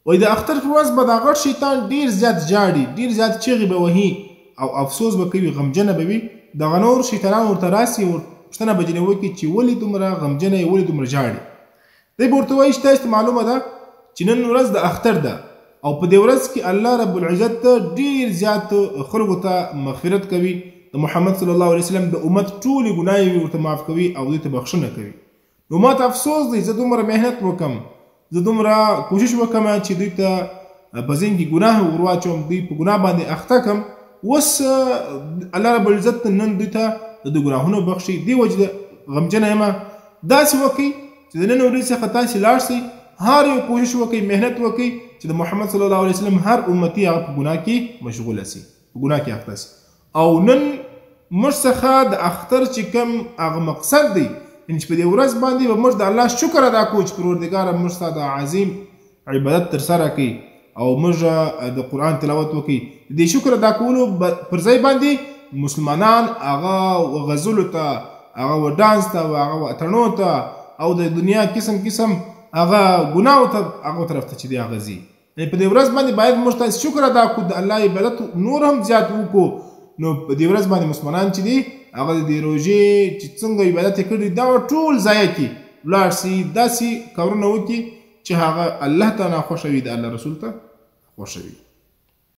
وایي د اختر په ورځ به دا غټ شیطان ډیر زیات ژاړي، ډیر زیات چیغې به وهي او افسوس به کوي، غمجنه به وي. دغه نور شیطانان ورته راسي او پوښتنه به ځینې وکړي چې ولې دومره غمجنه یې، ولې دومره ژاړي؟ دی به ورته وایي چې تاسو ته معلومه ده چې نن ورځ د اختر ده او په دې ورځ کې الله رب العزت ډیر زیات خلکو ته مغفرت کوي، د محمد صلی الله علیه وسلم د امت ټولې ګناوې ورته معاف کوي او دوی ته بخښنه کوي. نو ما ته افسوس دی، زه دومره محنت وکم، زه دومره کوشش وکم چې دوی ته په ذهن کې ګناه ورواچوم، دوی په ګناه باندې اخته کم. اوس الله رب العزت نن دوی ته د دوی ګناهونه بخښي، دې وجې غمجنه یم. داسې وکړئ چې د نن ورځې څخه تاسې لاړ شئ، هر یو کوشش وکړئ، محنت وکړئ چې د محمد صلی الله علیه وسلم هر امتي هغه په ګناه کې مشغوله سي، په ګناه کې اخته سي. او نن موږ څخه د اختر چې کوم هغه مقصد دی، یعنې چې په دې ورځ باندې به موږ د الله شکر ادا کوو چې پروردګاره موږ ستا د عظیم عبادت ترسره کړي او موږ د قرآن تلاوت وکړي. د دې شکر ادا کولو پر ځای باندې مسلمانان هغه غزلو ته، هغه و ډانس ته، هغه و اتڼو ته او د دنیا قسم قسم هغه ګناو ته هغه طرف ته چې دی هغه ځي. یعنې په دې ورځ باندې باید موږ تاسې شکر ادا کړو، د الله عبادت نور هم زیات وکړو. نو په دې ورځ باندې مسلمانان چې دي هغه د دې روژې چې څنګه عبادت یې کړي دا ټول ضایع کړي، ولاړ سي داسې کارونه وکړي چې هغه الله ته ناخوښه وي، د الله رسول ته خوښه وي.